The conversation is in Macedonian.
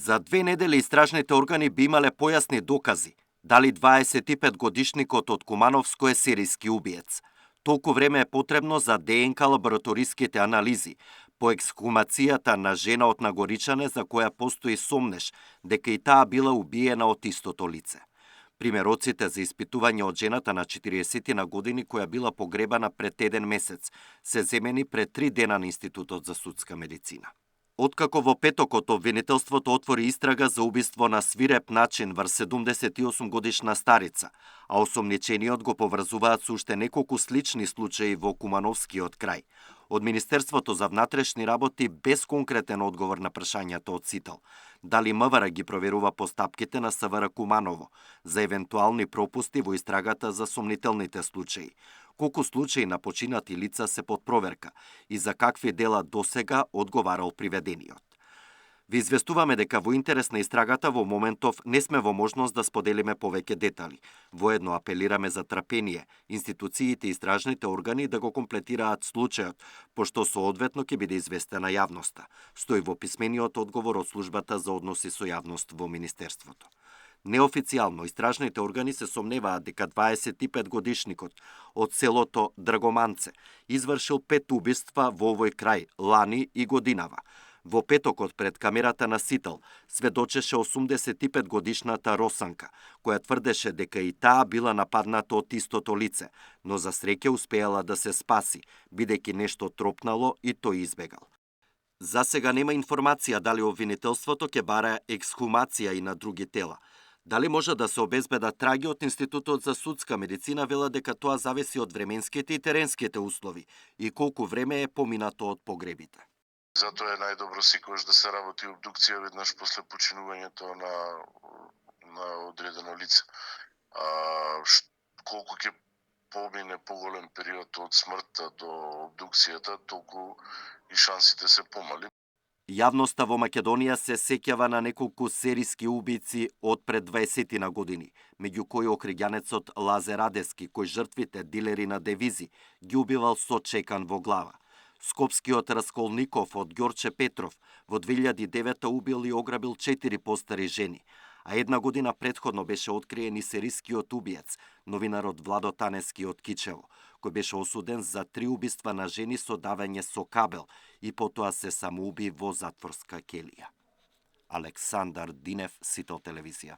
За 2 недели истражните органи би имале појасни докази дали 25-годишникот од Кумановско е серијски убиец. Толку време е потребно за ДНК лабораториските анализи, по ексхумацијата на жена од Нагоричане за која постои сомнеш дека и таа била убиена од истото лице. Примероците за испитување од жената на 40 на години која била погребана пред 1 месец се земени пред 3 дена на Институтот за судска медицина. Откако во петокот обвинителството отвори истрага за убиство на свиреп начин врз 78 годишна старица, а осомничениот го поврзуваат со уште неколку слични случаи во Кумановскиот крај, од Министерството за внатрешни работи без конкретен одговор на прашањата од СИТЕЛ, дали МВР ги проверува постапките на СВР Куманово за евентуални пропусти во истрагата за сомнителните случаи, колку случаи на починати лица се под проверка и за какви дела досега одговарал приведениот. Ви известуваме дека во интерес на истрагата во моментов не сме во можност да споделиме повеќе детали. Воедно апелираме за трпение, институциите и истражните органи да го комплетираат случајот, пошто соодветно ќе биде известена јавноста, стои во писмениот одговор од службата за односи со јавност во Министерството. Неофицијално, истражните органи се сомневаат дека 25-годишникот од селото Драгоманце извршил 5 убиства во овој крај, лани и годинава. Во петокот пред камерата на СИТЕЛ сведочеше 85-годишната Росанка, која тврдеше дека и таа била нападната од истото лице, но за среќа успеала да се спаси, бидејќи нешто тропнало и тој избегал. За сега нема информација дали обвинителството ќе бара ексхумација и на други тела. Дали може да се обезбедат траги од Институтот за судска медицина велат дека тоа зависи од временските и теренските услови и колку време е поминато од погребите. Затоа е најдобро секогаш да се работи обдукција веднаш после починувањето на одредено лице. Колку ќе помине поголем период од смртта до обдукцијата, толку и шансите се помали. Јавноста во Македонија се сеќава на неколку серијски убици од пред 20 на години, меѓу кои окригјанецот Лазе Радески, кој жртвите дилери на девизи ги убивал со чекан во глава. Скопскиот Расколников од Ѓорче Петров во 2009 убил и ограбил 4 постари жени, а 1 година претходно беше откриен и серијскиот убиец, новинарот Владо Танески од Кичево, кој беше осуден за 3 убиства на жени со давење со кабел и потоа се самоуби во затворска келија. Александар Динев, СИТЕЛ телевизија.